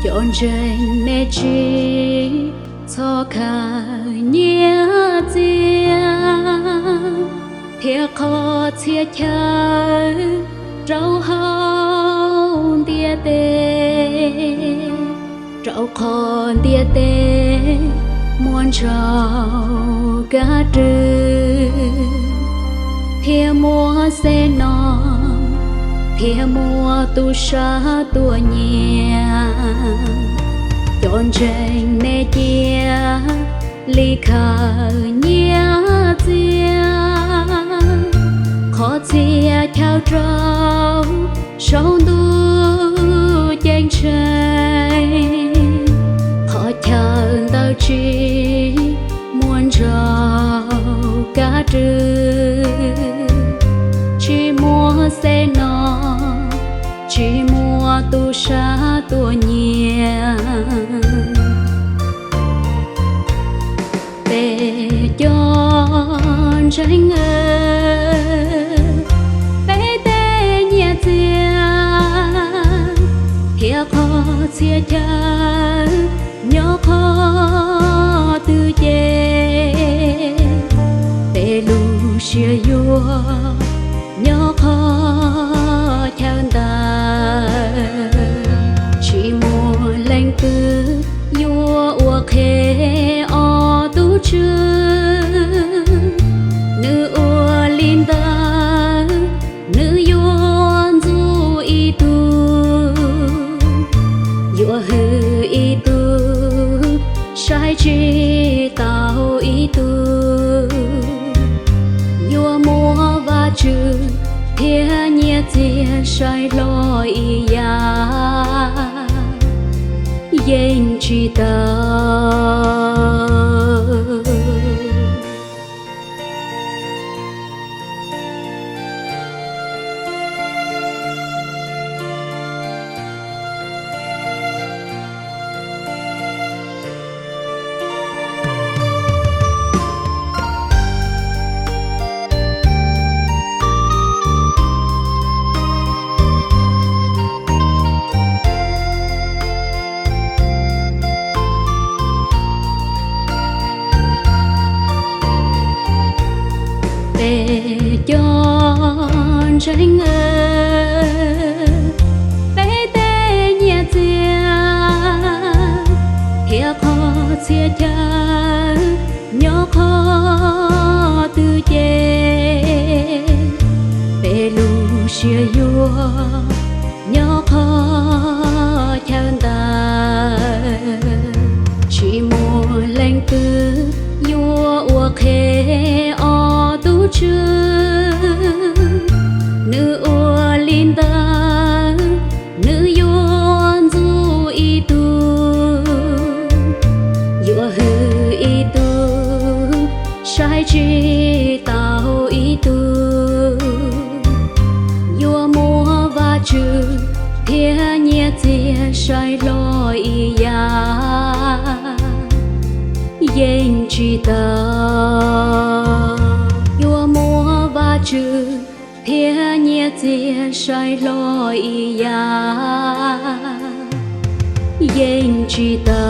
Cov ntseeg nej tsis txhob khaws nyiaj txiag thiab qhov txhia chaw rau hauv ntiaj teb, rau qhov ntiaj teb muaj ntsaum kab rwg, thiab muaj xeeb no, thiab muaj tub sab tuaj nyiam. Cov ntseeg nej cia li khaws nyiaj txiag, qhov txhia chaw rau saum ntuj ceeb tsheej, qhov chaw ntawd tsis muaj ntsaum kab rwg, tsis muaj xeeb no, tsis muaj tub sab tuaj nyiam. Peb cov ntseeg, peb tej nyiaj txiag thiab qhov txhia chaw nyob qhov twg ces peb lub siab yuav nyob qhov chaw ntawd. Tsis muaj leej twg yuav ua qhev ob tug tswv. Nws ua li ntawd, nws yuav ntxub ib tug, yuav hwm ib tug, saib tsis taus ib tug. Yuav muab Vajtswv thiab nyiaj txiag saib hlo ib yam, yeej tsis tau. Peb cov ntseeg, peb tej nyiaj txiag thiab qhov txhia chaw nyob qhov twg ces peb lub siab yuav nyob qhov chaw ntawd. Tsis muaj leej twg yuav ua qhev ob tug tswv. Nws ua li ntawd, nws yuav ntxub ib tug, yuav hwm ib tug, saib tsis taus ib tug. Yuav muab Vajtswv thiab nyiaj txiag saib hlo ib yam, yeej tsis tau. Yuav muab Vajtswv thiab nyiaj txiag saib hlo ib yam, yeej tsis tau.